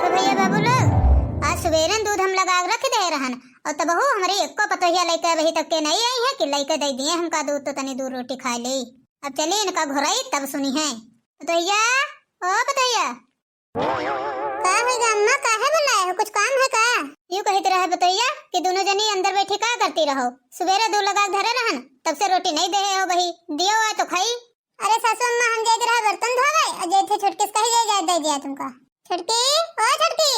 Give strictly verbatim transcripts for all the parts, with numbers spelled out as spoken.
भइया बाबू लोग, आज सुबेरे दूध हम लगा के रख दे रहन, और तबहू हमरी एक्को पतोहिया लइके अबही तक के नहीं आई है कि लइके दइ दिए हमका दूध, तो तनी दूध रोटी खाइ लेई। अब चली इनका घुराई, तब सुनी है। पतोहिया, ओ पतोहिया। का होइगा अम्मा, काहे बुलाए हो, कुछ काम है का? यूँ कहित रहे पतोहिया कि दुनो जनी अंदर बैठी का करती रहो, सुबेरे दूध लगा के धरे रहन, तब से रोटी नहीं देहे हो बही, दियो आए तो खाई। अरे सासू अम्मा, हम जाइत रहे बर्तन धोवे, और जाइत थे छोटकी से कही जाए, जाए दे दिया तुमका। छोटकी, ओ छोटकी।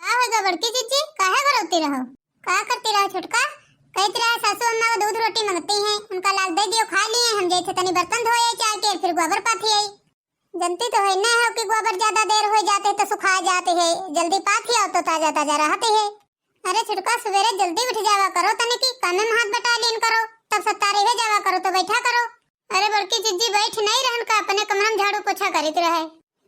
का होइगा बड़की जिज्जी, काहे घरौती रहो? का करती रहो छोटका? कहित रहे सासू अम्मा वो दूध रोटी मंगती हैं, उनका लाग दे दियो, खा लिए, हम जाइत थे तनी बर्तन धोए, चाय के फिर गोबर पाथी आई। जनती तो है ना हो कि गोबर ज्यादा देर हो जाते तो सुखा जाते है, जल्दी पाथी आओ तो ताजा ताजा रहते है। अरे छोटका, सुबेरे जल्दी उठ जावा करो, तने की कामे में हाथ बटा लियन करो, तब सत्ता रहे जावा करो तो बैठा करो। अरे बड़की जिज्जी बैठ नहीं रहन का, अपने कमरा में झाड़ू पोछा करित रहे।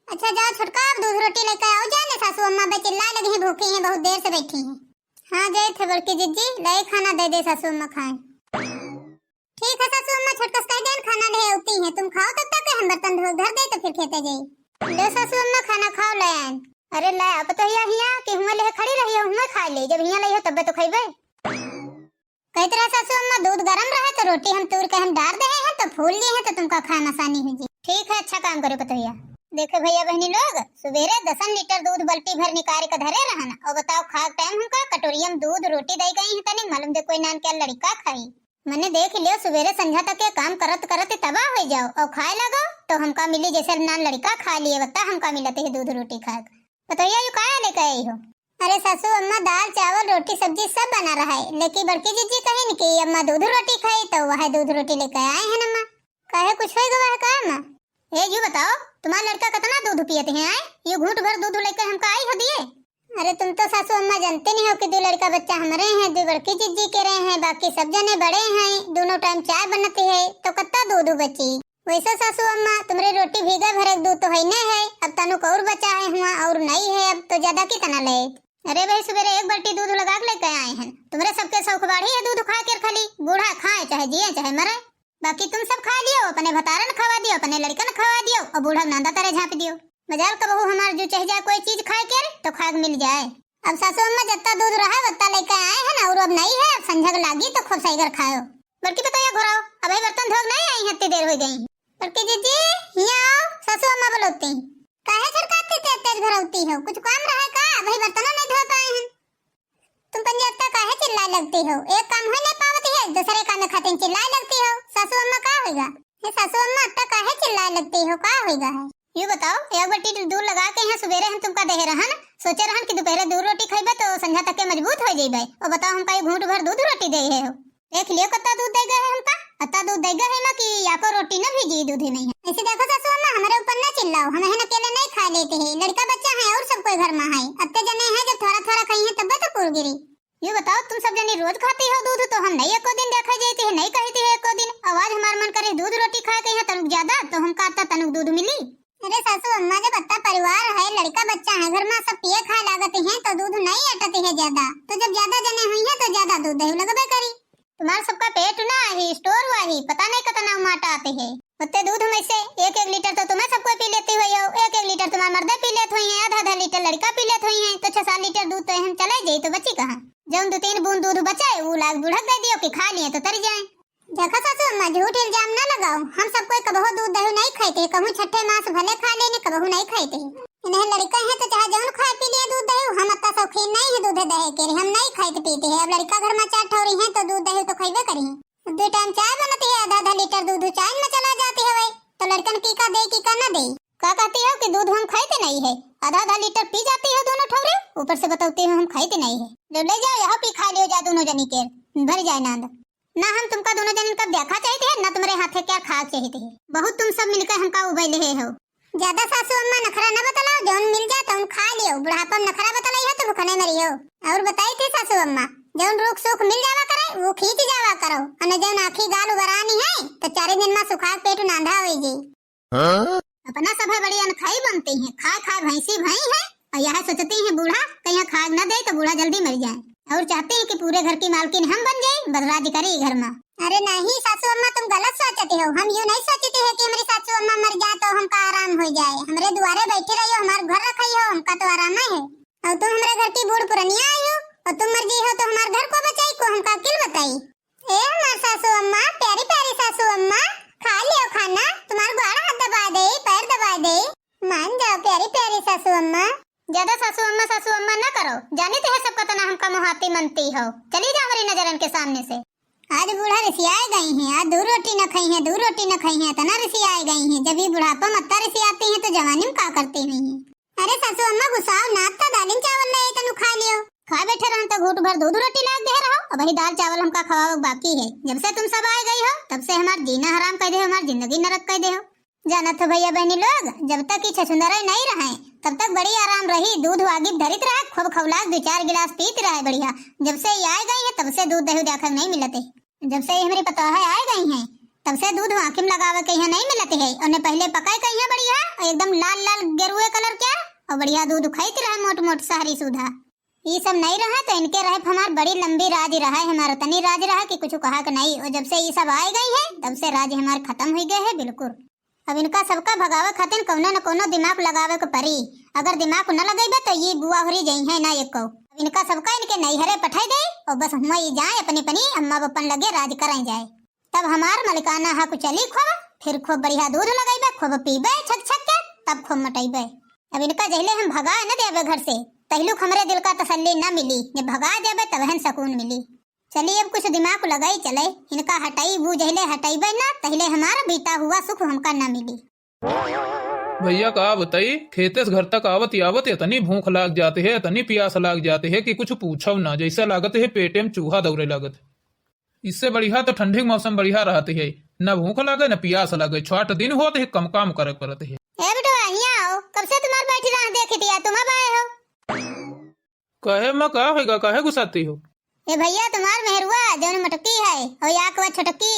अच्छा जाओ छोटका, अब दूध रोटी लेके आओ, जाने सासू अम्मा बे चिल्लाए लगी हैं, भूखी हैं, बहुत देर से बैठी हैं। हाँ जाइत है बड़की जिज्जी, लाई खाना दे दे सासू अम्मा खाए। ठीक है सासू अम्मा, छोटका से कह देन खाना ले अउती हैं, तुम खाओ तब तक हम बर्तन धो धर दे तो फिर खेते जाई। ले सासू अम्मा खाना खाओ ले आएन। अरे ले अब तो हिया हिया कि हुआं ले खड़ी रही हो, हुआं खाइ ले, जब हिया लई हो तब्बे तो खइबे। कहित रहे सासू अम्मा दूध गरम रहे तो रोटी हम तूर के हम डार दे हैं तो फूल गए हैं तो तुमका खाए में आसानी हुई जी। ठीक है, अच्छा काम करे पतोहिया। देखे भइया बहनी लोग, सुबेरे दसन लीटर दूध बल्टी भर निकाल के धरे रहन, और बताओ खाए टाइम हमका कटोरिया में दूध रोटी दे गई है, तनी मालूम दे कोई नान क्या लड़का खाई। मने देख लियो, सुबेरे संझा तक के काम करत करत तबाह हो जाओ और खाए लगो तो हमका मिली जैसे नान लड़का खा लिए, बता हमका मिलते है दूध रोटी खाए। पतोहिया यू काहे लेके आई हो? अरे सासू अम्मा, दाल चावल रोटी सब्जी सब बना रहा है, लेकिन बड़की जिज्जी कहिन कि अम्मा दूध रोटी खाई तो वह दूध रोटी लेके आए हैं अम्मा। काहे कुछ हो गवा है का अम्मा? ए यू बताओ, तुम्हारा लड़का कितना दूध पियत है आए? यू घूंट भर दूध लेके हमका आई हो दिए। अरे तुम तो सासू अम्मा जानते नहीं हो कि दो लड़का बच्चा हमरे हैं, दो बड़की जिज्जी के रहे हैं, बाकी सब जने बड़े हैं, दोनों टाइम चाय बनती है, तो कत्ता दूध बची? वैसे सासू अम्मा, तुम्हरे रोटी भीगा भरे दूध तो है नहीं है, अब तनुक और बचा है हुआ और नहीं है, अब तो ज्यादा कितना ले? अरे भाई, सुबेरे एक बाल्टी दूध लगा के लेके आए हैं, तुम्हरे सबके शौक बाढ़ी है दूध खा के खाली, बूढ़ा खाए चाहे जिए चाहे मरे। बाकी तुम सब खा लियो, अपने भतारन खवा दियो, अपने लड़कन खवा दियो और बूढ़ा नांदा तरे झाँप दियो। मजाल कबहू हमार जो चह जाए कोई चीज खाए के रे, तो खाए के मिल जाए। अब सासू अम्मा जत्ता दूध रहा वत्ता लेके आए हैं ना, और अब नहीं है, अब संझा के लागी तो खूब सही कर खायो। बड़की पतोहिया घुराओ, अबही बर्तन धो के नहीं आई हैं, इतनी देर हो गई। बड़की जिज्जी, हिया आओ, सासू अम्मा बुलौती। काहे छरकाती तेज तेज घुरौती हो, कुछ काम रहा का? अबही बर्तन नहीं धो पाए हैं। तुम पंजाब तक काहे चिल्लाए लगती हो? एक काम हो नहीं पावत है, दूसरे काम में खातिर चिल्लाए लगती हो। सासू अम्मा का होइगा? हे सासू अम्मा, अत्ता काहे चिल्लाए लगती हो? का होइगा है? यू बताओ, एक बाल्टी दूध लगा के यहाँ सुबेरे हम तुमका देहे रहन, सोचे रहन कि दोपहरे दूध रोटी खइबे तो संझा तक के मजबूत हो जइबे। और बताओ, हमका ये घूंट भर दूध रोटी दे है हो? देख लियो, कत्ता दूध दे गए है हमका, अत्ता दूध दे गए है ना कि याको रोटी न भीजी दूधे में है। ऐसे देखो सासू अम्मा, हमारे ऊपर न चिल्लाओ, हम हैं अकेले नहीं खा लेते हैं, लड़का बच्चा है और सब कोई घर में है, अत्ते जने हैं, जब थोड़ा थोड़ा खाई हैं तब तो पूर गिरी। यू बताओ, तुम सब जनी रोज खाती हो दूध, तो हम नहीं एको दिन देखा जाती है, नहीं कहती है एको दिन। आवाज हमार मन करे दूध रोटी खाए के यहाँ तनुक ज्यादा, तो हमका अत्ता तनुक दूध मिली। अरे सासू अम्मा, जब अत्ता परिवार है, लड़का बच्चा है, घर में सब पिए खाए लागत हैं, तो दूध नहीं अटत है ज्यादा। तो जब ज्यादा जने हुई हैं, तो ज्यादा दूध दही लगबे करी। तुम्हार सबका पेट ना ही, स्टोर हुआ ही, पता नहीं कितना माटा आते है। उत्ते दूध में से एक एक लीटर तो तुम्हें सबको पी लेती हुई हो, एक एक लीटर तुम्हार मर्दे पी लेत हुई हैं, आधा आधा लीटर लड़का पी लेत हुई हैं, तो छह सात लीटर दूध तो हम चले जाई, तो बची कहाँ? जौन दो तीन बूंद दूध बचे, वो लाग बूढ़क दे दियो कि खा लिए तो तरी जाए। देखो सासू अम्मा, झूठ इल्जाम ना लगाओ, हम सब कोई कबहू दूध दही नहीं खाते, कहूँ छठे मास भले खा लेने, कबहू नहीं खाते। इन्हें लड़का है तो चाहे जौन खाए पी लिए दूध दही, हम अत्ता शौकीन नहीं है दूध दही के, हम नहीं खाते पीते हैं। अब लड़का घर में चार ठौरी हैं तो दूध दही तो खइबे करी। दो टाइम चाय बनती है, आधा आधा लीटर दूध चाय में चला जाती है, तो लड़कन की का दे की का ना दे। का कहती हो कि दूध हम खाते नहीं है, आधा आधा लीटर पी जाती हो दोनों ठौरे, ऊपर से बताती हो हम खाते नहीं है। ले, ले जाओ, यहाँ पी खा लियो जा दोनों जनी के, भर जाए नांद। ना हम तुमका दोनों जनी का देखा चाहिए थे, ना तुम्हारे हाथे क्या खा चाहिए थे। बहुत तुम सब मिलकर हमका उबैले हो। ज्यादा सासू अम्मा नखरा न बतलाओ, जौन मिल जाए तौन खा लियो, बुढ़ापा में नखरा बतलाई हो तो भुखने मरियो। और बताई थी सासू अम्मा, जौन रूख सूख मिल जावा करे, वो खींच जावा करो, अने जौन आँखी गाल उबरानी है, तो चारे दिन में सुखा के पेट नांधा होई जी। हाँ? अपना सब है बड़ी अनखाई बनती हैं, खाए खाए भैंसी भई है, और यह सोचती हैं बूढ़ा कहीं खाए न दे तो बूढ़ा जल्दी मर जाए, और चाहती हैं कि पूरे घर की मालकिन हम बन जाए, बस राज करी घर में। अरे नहीं सासू अम्मा, तुम गलत सोचती हो। हम यूं नहीं सोचती है कि हमारी सासू अम्मा मर जाए तो हमका आराम हो जाए। हमारे दुआरे बैठी रही हो, हमारे घर रखी हो, हम पतवारा में है। और तुम हमारे घर की बूढ़ पुरनिया आई हो, और तुम मर गई हो तो हमारे घर को बचाई, को हमका अकिल बताई। ए हमार सासू अम्मा, प्यारी प्यारी सासू अम्मा, खा लियो खाना, तुम्हार गोड़ हाथ दबा दे, पैर दबा दे, मान जाओ प्यारी प्यारी सासू अम्मा। ज्यादा सासू अम्मा, सासू अम्मा ना करो, जानित है सब कतना हमका मोहाती मनती हो। चली जाओ हमारी नजरन के सामने से। आज बूढ़ा रिसियाए गई हैं, आज दो रोटी न खाई हैं, दो रोटी न खाई हैं, इतना रिसियाए गई हैं। जब ये बुढ़ापा मत्ता रिसियाती हैं तो जवानी में का करती हुई हैं? अरे सासू अम्मा गुस्साओ ना, अब तो दालिन चावल ले तनु खा लियो। खा बैठे रहन तो घूट भर दूध रोटी लाग दे रहो, अब वही दाल चावल हमका खवावे बाकी है। जब से तुम सब आ गई हो तब से हमार जीना हराम कर दे हो, हमार जिंदगी नरक कर दे हो। जानत हो भैया बहनी लोग, जब तक ई छछुंदर नहीं रहे तब तक बड़ी आराम रही। दूध वागिब धरित रहे, खूब खौलास दो चार गिलास पीत रहे बढ़िया। जब से ई आ गई है तब से दूध दही देखा नहीं मिलते। जब से ई हमरी पतोह आ गई हैं तब से दूध आँखी में लगावे के यहाँ नहीं मिलते है। उन्हें पहले पकाए के यहाँ बढ़िया और एकदम लाल लाल गेरुए कलर क्या और बढ़िया दूध खाइत रहे मोट मोट सहरी सुधा। ई सब नहीं रहा तो इनके रहे हमार बड़ी लंबी राज रहा है, हमार तनी राज रहा कि कुछ कहा के नहीं। और जब से ई सब आ गई है तब से राज हमार खत्म हो गए है बिल्कुल। अब इनका सबका भगावे खातिर कौनो न कौनो दिमाग लगावे के पड़ी। अगर दिमाग न लगेबे तो ये बुआ होरी जई है ना एको। अब इनका सबका इनके नैहरे पठाई दे और बस हुआ ई जाए अपनी अपनी अम्मा बपन लगे राज करें जाए। तब हमार मलिकाना हक चली खूब, फिर खूब बढ़िया दूध लगेबे, खूब पीबे छक छक के, तब खूब मोटैबे। अब इनका जहिले हम भगा न देबे घर से, तहलुक हमरे दिल का तसल्ली न मिली। जब भगा देबे तबहन सुकून मिली। चली अब कुछ दिमाग लगाई चले, इनका हटाई बू जहिले हटाइबे ना, तहिले हमारा बीता हुआ सुख हमका ना मिली। भैया का बताई, खेते से घर तक आवत आवत इतनी भूख लाग जाती है, इतनी प्यास लाग जाती है कि कुछ पूछो ना, जैसे लागत है पेटे में चूहा दौड़े लागत। इससे बढ़िया तो ठंडी के मौसम बढ़िया रहती है, न भूख लागे न प्यास लागे, छोट दिन होत है, कम काम करे पड़त है। ए बेटवा, यहाँ आओ, कब से तुम्हार बैठी रहा देखी दिया, तुम अब आए हो। कहे माँ का होइगा, काहे गुस्साती हो? ए भैया, तुम्हार मेहरुआ जौन मोटकी है और या कवा छोटकी,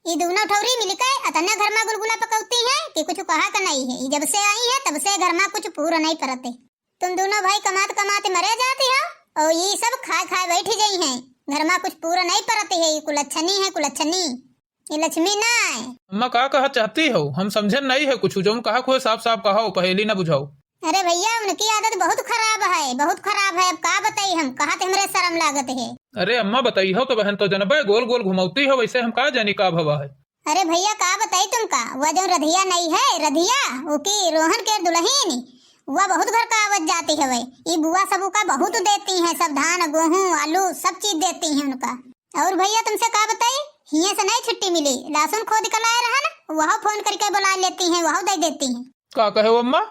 ई दोनों ठौरी मिलके अतने घर में गुलगुला पकौती हैं कि कुछ कहा का नहीं है। ई जब से आई है तब से घर में कुछ पूरा नहीं परते। तुम दोनों भाई कमात कमात मरे जाती हो और ई सब खाए खाए बैठी गई हैं। घर में कुछ पूरा नहीं परते है। ई कुलच्छनी है, कुलच्छनी। ई लक्ष्मी ना है। अम्मा का कहा चाहती हो? हम समझे नहीं है कुछ, जौन कहा खोए साफ साफ कहो, पहेली ना बुझाओ। अरे भैया, उनकी आदत बहुत खराब है, बहुत खराब है। अब का बताई हम, कहा ते हमरे शर्म लागत है। अरे अम्मा बताई हो तो बहन तो जनबे, गोल गोल घुमौती हो, वैसे हम का जानी का भवा है। अरे भैया, का बताई तुमका, वह जो रधिया नहीं है, रधिया, उकी रोहन के दुल्हन, वह बहुत घर का आवत जाती हवे। ई बुआ सब उका बहुत देती हैं, सब धान, गेहूं, आलू, सब चीज देती हैं उनका। और भैया, तुमसे का बताई, हिये से नहीं छुट्टी मिली, लहसुन खोद के लाए रहन, वह फोन करके बुला लेती हैं, वह दे देती हैं। का कहे हो अम्मा,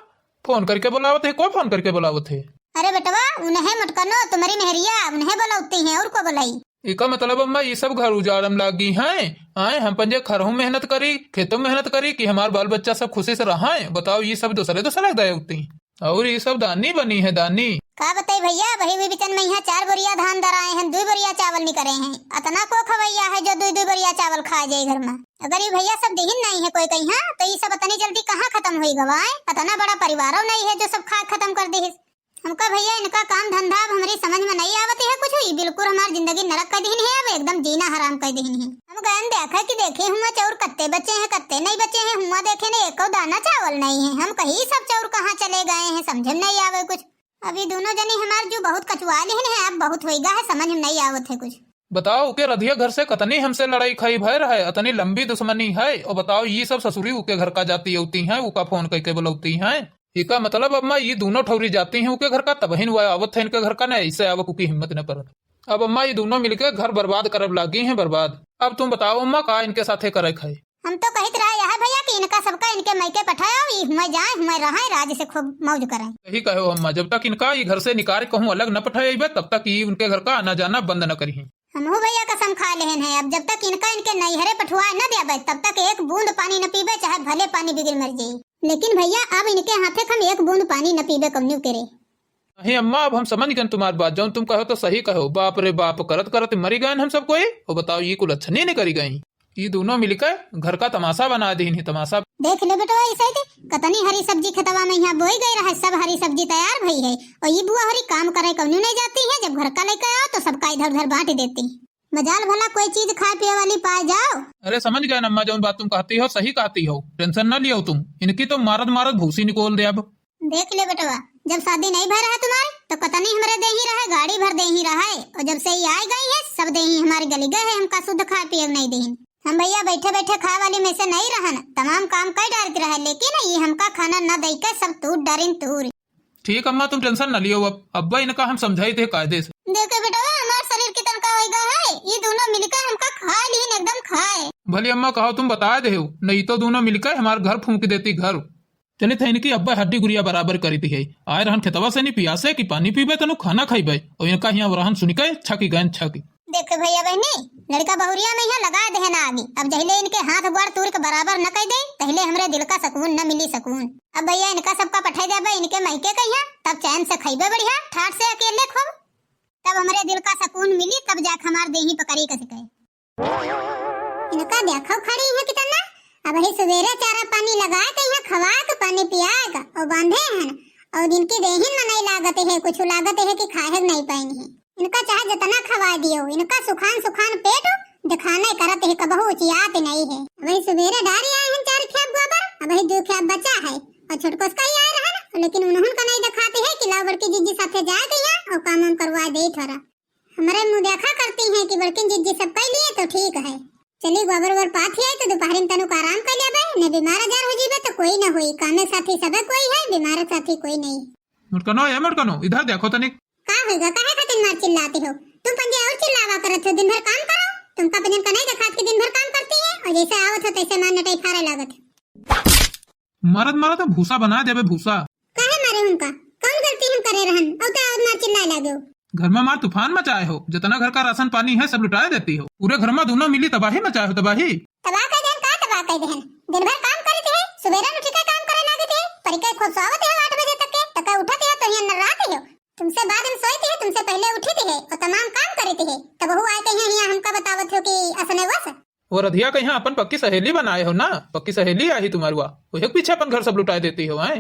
फोन करके बुलावत है? को फोन करके बुलावत है? अरे बेटवा, उन्हें मोटकनो, तुम्हारी मेहरिया, उन्हें बुलाती हैं, और को बुलाई? इका मतलब अम्मा, ये सब घर उजाड़म लागी हैं? आए, हम पंजे खरहू मेहनत करी, खेतों मेहनत करी कि हमार बाल बच्चा सब खुशी से रहाए? बताओ, ये सब दूसरे दूसरे दे उठती। और ये सब दानी बनी है, दानी। का बताई भैया, वही भी बिचन में यहाँ चार बोरिया धान दराए हैं, दो बोरिया चावल निकरे हैं। अतना को खवैया है जो दो दो बोरिया चावल खा जाए घर में। अगर ये भैया सब दिहिन नहीं है कोई कहीं, हाँ, तो ये सब इतनी जल्दी कहाँ खत्म हुई गवाए? इतना बड़ा परिवारों नहीं है जो सब खा खत्म कर दे। हमका भैया इनका काम धंधा अब हमारी समझ में नहीं आवत है कुछ। ये बिल्कुल हमारी जिंदगी नरक कर दीन है, अब एकदम जीना हराम कर दीन है। हम गयन देखा कि देखे हुआ चौर कत्ते बचे हैं, कत्ते नहीं बचे हैं, हुआ देखे ने एको दाना चावल नहीं है। हम कही सब चौर कहाँ चले गए हैं, समझ में नहीं आवे कुछ। अभी दोनों जनी हमार जो बहुत कचुआ लिहन है, अब बहुत होइगा है, समझ में नहीं आवत है कुछ। बताओ, उके रधिया घर से कतनी हमसे लड़ाई खाई भय रहे, अतनी लंबी दुश्मनी है। और बताओ, ये सब ससुरी उके घर का जाती होती हैं, उका फोन करके बुलाती हैं। इका मतलब अम्मा, ये दोनों ठौरी जाती हैं उके घर का, तबहिन वह आवत है इनके घर का, न ऐसे आवक उकी हिम्मत न परत। अब अम्मा, ये दोनों मिलके घर बर्बाद करब लागी हैं, बर्बाद। अब तुम बताओ अम्मा, का इनके साथे करे खाए? हम तो कहित रहे यह भैया कि इनका सबका इनके मायके पठाओ, ई हुए जाए, हुए रहे, राज से खूब मौज करें। सही कहो अम्मा, जब तक इनका ई घर से निकाल कहूँ अलग न पठाए अइबे, तब तक ई उनके घर का आना जाना बंद न करिहें। हमहू भैया कसम खा लेहन है, अब जब तक इनका इनके नैहरे पठुआ न देबे, तब तक एक बूंद पानी न पीबे, चाहे भले पानी बिगड़ मर जाई। लेकिन भैया, अब इनके हाथे हम एक बूंद पानी न पीबे कौनियो के रे। नहीं अम्मा, अब हम समझ गए तुम्हार बात, जौन तुम कहो तो सही कहो। बाप रे बाप, करत करत मरी गए हम सब कोई। और बताओ, ये कुल अच्छा नहीं, नहीं करी गई। ई दोनों मिलके घर का तमाशा बना दीन ही, तमाशा। देख ले बेटवा, ऐसे थे, कतनी हरी सब्जी खेतवा में यहाँ बोई गई रहे, सब हरी सब्जी तैयार भई है, और ई बुआ हरी काम करे कौनो नहीं जाती है। जब घर का लेके आओ तो सबका इधर उधर बांट देती। मजाल भला कोई चीज खाए पिए वाली पाए जाओ। अरे समझ गए अम्मा, जौन बात तुम कहती हो सही कहती हो, tension ना लियो तुम, इनकी तो मारत मारत भूसी निकोल दे अब। देख ले बेटवा, जब शादी नहीं भय रहे तुम्हारे, तो कतनी हमरे देही रहे, गाड़ी भर देही रहे, और जब से ये आए गई है, सब देही हमारे गली गए है, हमका शुद्ध खाए पिए नहीं देही। हम भैया बैठे बैठे खाए वाली में से नहीं रहन, तमाम काम कई डारत रहे, लेकिन ये हमका खाना न दई के सब तूर डारिन तूर। ठीक अम्मा, तुम tension न लियो, अब अब्बा इनका हम समझाई थे कायदे से। देखे बेटवा, हमार शरीर कितन का होइगा है, ये दोनों मिलकर हमका खाए लीन, एकदम खाए। भली अम्मा कहो तुम बताए देहो, नहीं तो दोनों मिलकर हमार घर फूंक देती घर। चली थे इनकी अब्बा हड्डी गुड़िया बराबर करी दी है। आए रहन खेतवा से नहीं पियासे कि पानी पीबे तनु खाना खाइबे, और इनका हियाँ रहन सुनिके छकी गयन छकी। देखे भैया बहनी, लड़का बहुरिया में यहाँ लगा देहे ना आगी। अब जहिले इनके हाथ गोड़ तूर के बराबर न कह दे, तहिले हमरे दिल का सुकून न मिली सुकून। अब भैया इनका सबका पठाई देबे इनके मायके कहिया, तब चैन से खइबे बढ़िया ठाट से अकेले खूब, तब हमरे दिल का सुकून मिली, तब जाके हमार देही पकड़ी कस के। इनका देखो खड़ी है कितना, अबही सुबेरे चारा पानी लगाए के यहाँ खवाए के पानी पियाए के और बांधे हैं, और इनकी देहिन में नहीं लागत है, कुछ लागत है कि खाए नहीं पाइन है। इनका चाहे जितना खवाए दियो, इनका सुखान सुखान पेट दिखाने करत है, कबहू उचियात नहीं है। अबही सुबेरे डारी आए हैं चार खेप गोबर, अबही दो खेप बचा है, और छोटकोस का ही आए रहन, लेकिन उन्होंने का नहीं दिखाते है कि लाओ बड़की जिज्जी साथे जाए के यहाँ और काम वाम करवा दे थोड़ा। हमरे मुँह देखा करती हैं कि बड़किन जिज्जी सब कई लिए तो ठीक है। चली गोबर ओबर पाथी आई तो दोपहरी में तनुक आराम कर लेबे, ने बीमार आजार हो जीबे तो कोई न होई। कामे साथी सबे कोई है, बीमार साथी कोई नहीं। मोटकनो, ए मोटकनो, इधर देखो तनिक। का होइगा, काहे खातिर मार चिल्लाती हो? तुम पंजे और चिल्लावा करत हो, दिन भर काम करो। तुमका पंजन का नहीं देखात कि दिन भर काम करती है और जैसे आवत हो तैसे मार नटाई फारे लागत है। मारत मारत तो भूसा बना देबे, भूसा। काहे मारे उनका? कौन गलती हम करे रहन? औ ते और मार चिल्लाए लागे हो। घर में मार तूफान मचाए हो, जितना घर का राशन पानी है सब लुटाए देती हो। पूरे घर में दोनों मिली तबाही मचाए हो, तबाही। तबाह कर देहन, का तबाह कर देहन? दिन भर काम करती है, सुबेरे उठी के काम करे लागे थे, परिका खूब सोवत है आठ बजे तक के, तका उठती है तो यहाँ नर्राती हो। तुमसे बाद में सोती है, तुमसे पहले उठी थी है और तमाम काम करती है, तब वो आए कहीं यहाँ हमका बतावत हो कि असने वस। वो रधिया कहीं अपन पक्की सहेली बनाए हो ना, पक्की सहेली आई तुम्हारुआ, वही के पीछे अपन घर सब लुटाए देती हो, हैं?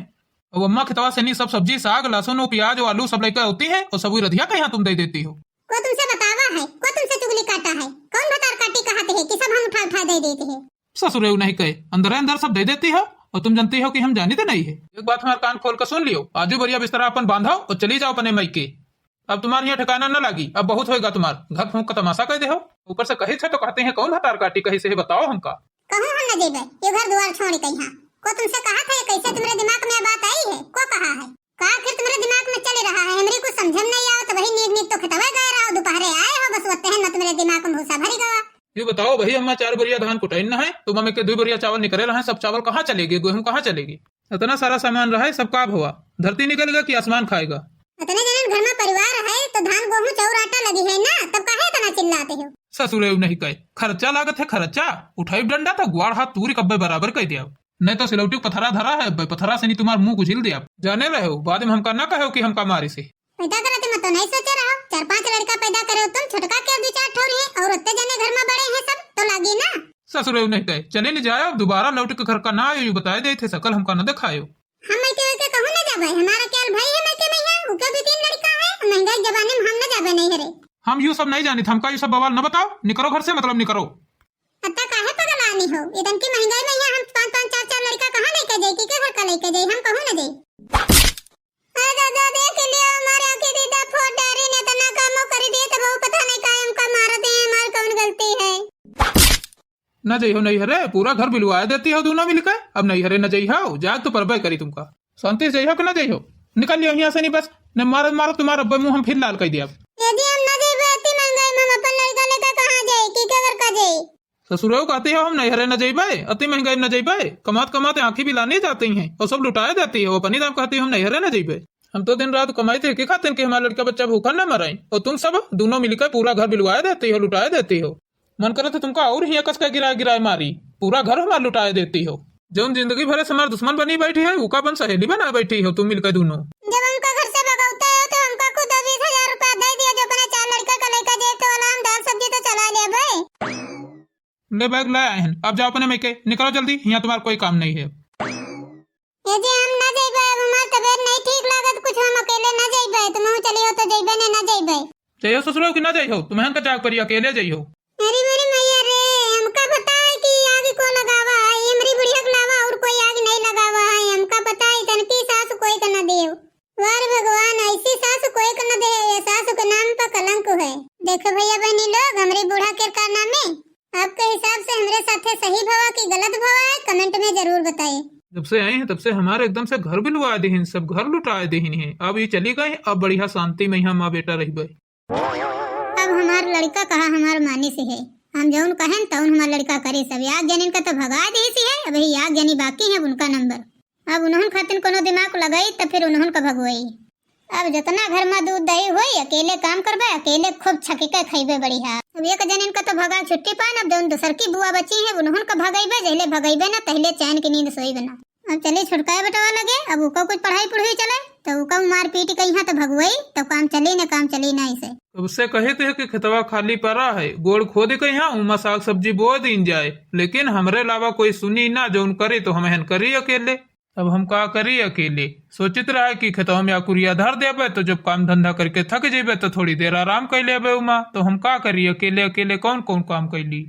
अब अम्मा खेतवा से नहीं सब सब्जी, साग, लहसुन, वो प्याज, वो आलू सब लेकर होती है और सब वही रधिया कहीं तुम दे देती हो। को तुमसे बतावा है, को तुमसे चुगली काटा है, कौन भतार काटी कहते है कि सब हम उठा उठा दे देते हैं? ससुरे उ नहीं कहे, अंदर अंदर सब दे देती हो और तुम जानती हो कि हम जानी तो नहीं है। एक बात हमारे कान खोल कर सुन लियो, आजू बढ़िया बिस्तरा अपन बांधो और चली जाओ अपने मइके। अब तुम्हारे यहाँ ठिकाना न लागी, अब बहुत होएगा तुम्हार, घर फूंक का तमाशा कर दे हो। ऊपर से कही थे तो कहते हैं कौन भतार काटी, कही से ही बताओ हमका। कहूँ हम न जेबे, ये घर दुआर छोड़ के यहाँ। को तुमसे कहा था, ये कैसे तुम्हारे दिमाग में बात आई है? को कहा है? का आखिर तुम्हारे दिमाग में चल रहा है? हमरी कुछ समझ में नहीं आओ तो वही नीक नीक तो खेतवा गए रहो, दोपहरे आए हो, बस वत्ते है ना तुम्हारे दिमाग में भूसा भरी गवा। ये बताओ भाई, अम्मा चार बोरिया धान कुटाइन न है, तो मम्मी के दो बोरिया चावल निकले रहे, सब चावल कहाँ चलेगी, गेहूं कहाँ चलेगी? इतना सारा सामान रहा है, सब का भवा? धरती निकलेगा कि आसमान खाएगा? इतने जने घर में परिवार है, तो धान, गेहूं, चाउर, आटा लगी है ना, तब काहे इतना चिल्लाते हो? ससुरे उ नहीं कहे, खर्चा लागत है, खर्चा। उठाई डंडा तो ग्वाड़ हाथ तूरी कब्बे बराबर कर दिया। नहीं तो सिलौटी पथरा धरा है, अब्बे पथरा से नहीं तुम्हार मुंह गुझिल दिया। जाने रहे हो, बाद में हमका ना कहो कि हमका मारी से। पैदा करे तुम तो नहीं सोचे रहो, चार पांच लड़का पैदा करे तुम, छोटका के दो चार ठौर है और उतने जने घर में बड़े हैं सब, तो लागी ना। ससुरे उ नहीं कहे, चले नहीं जाए, अब दोबारा लौट के घर का ना आयो, ये बताए दे थे, सकल हमका न दिखायो। हम मइके वइके कहूँ न जाबे, हमारा क्या भाई है मइके में यहाँ, उके भी तीन लड़का है, महंगाई के जमाने में हम न जाबे नहीं हरे। हम यू सब नहीं जानित, हमका यू सब बवाल न बताओ, निकरो घर से, मतलब निकरो। अत्ता काहे पगलानी हो, इतन की महंगाई में यहाँ हम पाँच पाँच चार चार लड़का कहाँ लेके जाई, कि के घर का लेके जाई, हम कहूँ न जाई। अरे दादा, देख लियो, हमारे आँखें दीदा फोड़ डारी ने, इतना कामो कर दिए, तब वो पता नहीं काहे हमका मार दे, हमारी कौन गलती है? न जइहो नैहरे, पूरा घर बिलवाए देती हो दोनों मिलके। अब नैहरे न जइहो, जाग तो परबे करी तुमका। शांति से जइहो कि न जइहो? निकल लियो यहाँ से नहीं बस, न मारत मारत तुम्हारा अब्बे मुँह हम फिर लाल कर दिया। यदि हम न जइबे अति महंगाई में, हम अपन लड़का लेकर कहाँ जाए, की के घर का जाए? ससुरो कहती हो हम नैहरे न जइबे, अति महंगाई में न जइबे, कमात कमाते आँखी बिलाने जाती हैं और सब लुटाए देती हो, अपनी दाम कहती हो हम नैहरे न जइबे। हम तो दिन रात कमाई थे, के खातिर कि हमारा लड़का बच्चा भूखा न मरे, और तुम सब दोनों मिलकर पूरा घर बिलवाए देती हो, लुटाए देती हो। मन करत है तुमका और ही कस के गिराए गिराए मारी, पूरा घर हमार लुटाए देती हो। जौन जिंदगी भरे से हमार दुश्मन बनी बैठी है, उका अपन सहेली बना बैठी हो तुम मिलकर दोनों। जब हमका घर से भगौते हो तो हमका खुद बीस हजार रुपया दे दिया, जो अपने चार लड़का का लेकर जेब तो वाला हम दाल सब्जी तो चला लेबे। ले बैग ले आए हैं, अब जाओ अपने मइके, निकलो जल्दी, यहाँ तुम्हारा कोई काम नहीं है। ए जी, हम ना जइबे, अब हमार तबीयत नहीं ठीक लागत कुछ, हम अकेले ना जइबे, तुम चली हो तो जइबे ने, ना जइबे। जइहो ससुरो कि ना जइहो, तुम्हें का जाग परी, अकेले जइहो। अरे मेरी मैया रे, हमका पता है कि आग को लगावा है, हमरी बुढ़िया के अलावा और कोई आग नहीं लगावा है, हमका पता है, तनकी सास कोई का ना देव। वार सासु के नाम पर कलंक है। देखो भैया बहनी लोग, हमरे बूढ़ा के कारनामे आपके हिसाब से हमरे साथे सही भवा कि गलत भवा है, comment में जरूर बताए। जब से आई हैं तब से हमारे एकदम से घर बिलवा देहिन, सब घर लुटाए देहिन है। अब ये चली गई, अब बढ़िया शांति में यहाँ माँ बेटा रहिबे। अब हमार लड़का कहा हमार माने से है, हम जौन कहेन तौन हमार लड़का करे सब। याद जनिन का तो भगा देही सी है, अबही याद जनी बाकी है उनका नंबर। अब उन्हन खातिन कोनो दिमाग लगाई तो फिर उन्हन का भगवाई। अब जितना घर में दूध दही होई, अकेले काम करबे, अकेले खूब छकी के खइबे बढ़िया। अब एक जनिन का तो भगा छुट्टी पान, अब जौन दूसर की बुआ बची है उन्हन का भगइबे, जहिले भगइबे ना तहिले चैन की नींद सोइबे ना। अब चली छुटकाए बेटवा लगे, अब उको कुछ पढ़ाई पुढ़ाई चले, तो उका मार पीट कहिया तो भगवई, तो काम चली न, काम चली ना इसे। तब से कहे थे कि खेतवा खाली पड़ा है, गोड़ खोद कहिया, उमा साग सब्जी बो दीन जाए, लेकिन हमरे अलावा कोई सुनी ना, जौन करे तो हम हन करी अकेले। अब हम का करी अकेले? सोचित रहा कि खेतवा में अकुरिया धर देबे, तो जब काम धंधा करके थक जेबे, तो थोड़ी देर आराम कर लेबे उमा। तो हम का करी अकेले, अकेले कौन कौन काम कैली?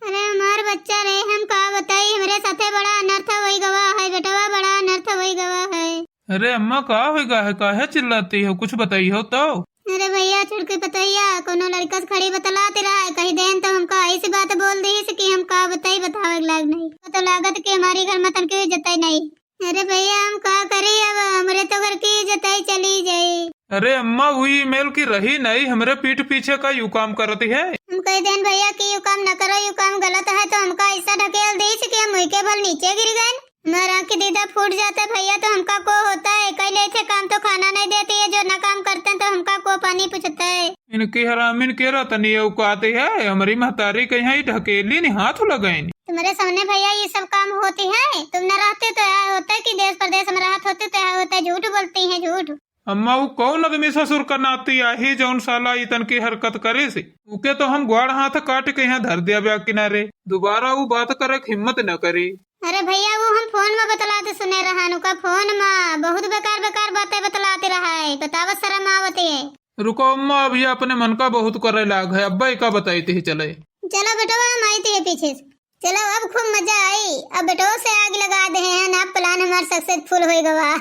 अरे हमार बच्चा रे, हम का बताई, हमरे साथे बड़ा अनर्थ होई गवा है बेटवा, बड़ा अनर्थ होई गवा है। अरे अम्मा, का होई गा है, काहे चिल्लाती हो, कुछ बताई हो तो। अरे भैया, छोटकी पतोहिया कोनो लड़का से खड़ी बतलाती रहा है, कही देन तो हमका ऐसी बात बोल दी कि हम का बताई, बतावे के लायक नहीं। वो तो लागत कि हमारी घर में तनकी इज्जत ही नहीं। अरे भैया, हम का करी, अब हमरे तो घर की इज्जत ही चली जाई। अरे अम्मा, वो email की रही नहीं, हमरे पीठ पीछे का यू काम करती है। हम कह देन भैया कि यू काम न करो, यू काम गलत है, तो हमका ऐसा ढकेल दीस कि हम उइके भल नीचे गिर गए। हमारा आँख दीदा फूट जाता है भैया, तो हमका को होता है, कह लेते काम तो खाना नहीं देती है, जो ना काम करते हैं तो हमका को पानी पूछता है। इनकी हरामिन के रतनी औकात है, हमारी महतारी के यहाँ ही ढकेली नहीं हाथ लगाइन। तुम्हारे सामने भैया ये सब काम होती है, तुम न रहते तो यह होता है कि देश परदेश में रहत होते तो यह होता है, झूठ बोलती हैं, झूठ। अम्मा, वो कौन आदमी ससुर का नाती आही, जौन साला इतन की हरकत करे से? उके तो हम ग्वाड़ हाथ काट के यहाँ धर दिया ब्या किनारे, दोबारा वो बात करे के हिम्मत न करे। अरे भैया, वो हम फोन में बतलाते सुने रहन, उका फोन में बहुत बेकार बेकार बातें बतलाते रहा है, बतावत शर्म आवत है। रुको अम्मा, अब ये अपने मन का बहुत करे लाग है, अब्बा का बताई थे चले। चलो बेटवा, हम आई थे पीछे से। चलो, अब खूब मजा आई, अब बेटवा से आग लगा दे हैं, अब plan हमार successful हो गवा।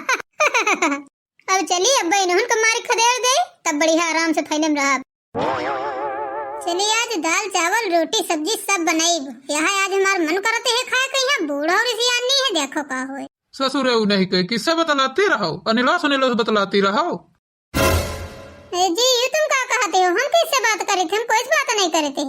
अब चली, अब इन्हन के मारी खदेड़ दे, तब बढ़िया आराम से फैले में रहब। चली, आज दाल, चावल, रोटी, सब्जी सब बनाइब। यहाँ आज हमार मन करते है खाए के, यहाँ बूढ़ा और सियानी है, देखो का होए। ससुरे उ नहीं कहे, किससे बतलाती रहो, अनिला सुनिला से बतलाती रहो। ए जी, ये तुम का कहते हो? हम किससे बात करे थे? हम कोई से बात नहीं करे थे।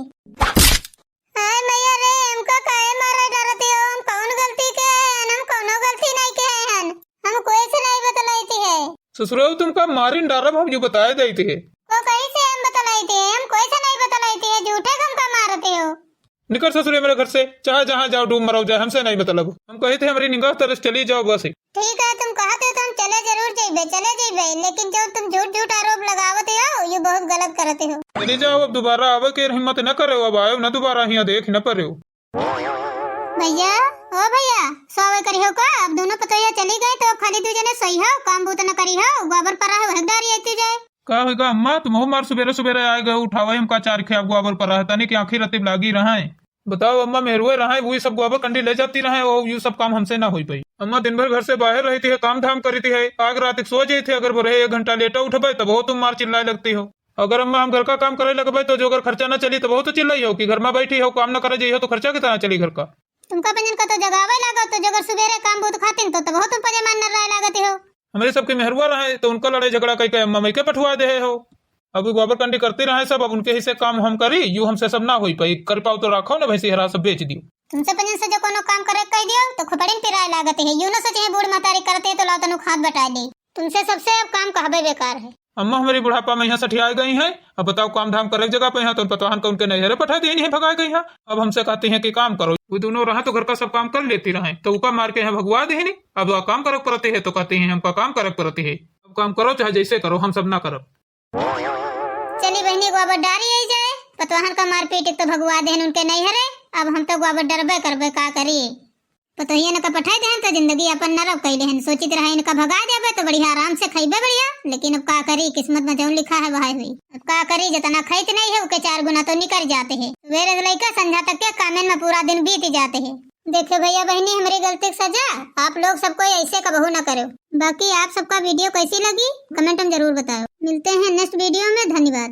हाय मैया रे, हमका काहे मारे डरते हो? हम कौन गलती के हैं? हम कौनो गलती नहीं के हैं। हम कोई से नहीं बतलाती है। ससुरो, तुमका मारिन डारब, हम जो बताए देते हैं। को कहीं से हम बतलाती है? हम कोई से नहीं बतलाती है, झूठे हमका मारते हो। निकर ससुरे मेरे घर से, चाहे जहाँ जाओ डूब मरो जाए, हमसे नहीं मतलब। हम कही थे हमारी निगाह तरस चली जाओ बस। ठीक है, तुम कहते हो तो हम चले जरूर जइबे, चले जइबे, लेकिन जो तुम झूठ झूठ आरोप लगावते हो, ये बहुत गलत करते हो। चली जाओ, अब दोबारा आवे के हिम्मत न करो, अब आयो न दोबारा, हियाँ देख न पड़ो। भैया, ओ भैया, सोवे करी हो का? अब दोनों पतोहिया चली गई तो अब खाली दू जने सोई हो, काम बूत न करी हो, गोबर परा हो, हकदारी आती जाए। का होइगा अम्मा, तुमहू मार सुबेरे सुबेरे आए गए उठावे, हमका चार खे अब गोबर परा है, तनी के आँखी रतिब लागी रहे। बताओ अम्मा, मेहरुए रहे, वो सब गोबर कंडी ले जाती रहे, और यू सब काम हमसे ना होई पाई। अम्मा दिन भर घर से बाहर रहती है, काम धाम करती है, आग रात सो जाती है, अगर बोले एक घंटा लेटा उठबे तब तुम मार चिल्लाए लगती हो। अगर अम्मा हम घर का काम करे लगबे तो जो अगर खर्चा ना चली तब तो चिल्लाई हो कि घर में बैठी हो, काम ना करे जाइए हो तो खर्चा कितना चली घर का। तुमका पंजन का तो जगावे लागो तो जो अगर सुबेरे काम बूत खातिन तो तब तुम पजे मान न राय लागती हो। हमरे सबके मेहरुआ रहे तो उनका लड़ाई झगड़ा कई के अम्मा मई के पठवा दे हो। अब वो गोबर कंडी करती रहे सब, अब उनके हिस्से काम हम करी, यू हमसे सब ना होई पाई। कर पाओ तो राखो ना, भैंसी हरा सब बेच दियो। तुमसे पंजन से जो कोनो काम करे कह दियो तो खोपड़िन पिराए लागत है, यू ना सोचे है बूढ़ महतारी करते तो लाओ तनु हाथ बटाए ले। तुमसे सबसे अब काम कहबे बेकार है। अम्मा हमारी बुढ़ापा में यहाँ सठियाए गई हैं, अब बताओ काम धाम करे जगह पे यहाँ तो पतवाहन का उनके नैहरे पठा दी नहीं भगाए गई हैं। अब हमसे कहती हैं कि काम करो, वो दोनों रहा तो घर का सब काम कर लेती रहे तो उका मार के यहाँ भगवा दे नहीं। अब वह काम करे पड़ती है तो कहती हैं हमका काम करे पड़ती है। अब काम करो चाहे जैसे करो, हम सब ना करब। चली बहनी, गोबर डारी आई जाए, पतवाहन का मारपीट एक तो भगवा देहन उनके नैहरे, अब हम तो गोबर डरबे करबे, का करी। पतोहियन का पठाई देहन तो जिंदगी अपन नरक कई लेहन, सोचित रहे इनका भगा देबे तो बढ़िया आराम से खइबे बढ़िया, लेकिन अब का करी, किस्मत में जौन लिखा है वह हुई। अब का करी, जितना खाइत नहीं है उके चार गुना तो निकर जाते हैं। सुबेरे से लइका संझा तक के कामेन में पूरा दिन बीत जाते हैं। देखे भइया बहिनी, हमरी गलती के सजा, आप लोग सब कोई ऐसे कबहू ना करो। बाकी आप सबका video कैसी लगी, comment में जरूर बताओ। मिलते हैं next video में, धन्यवाद।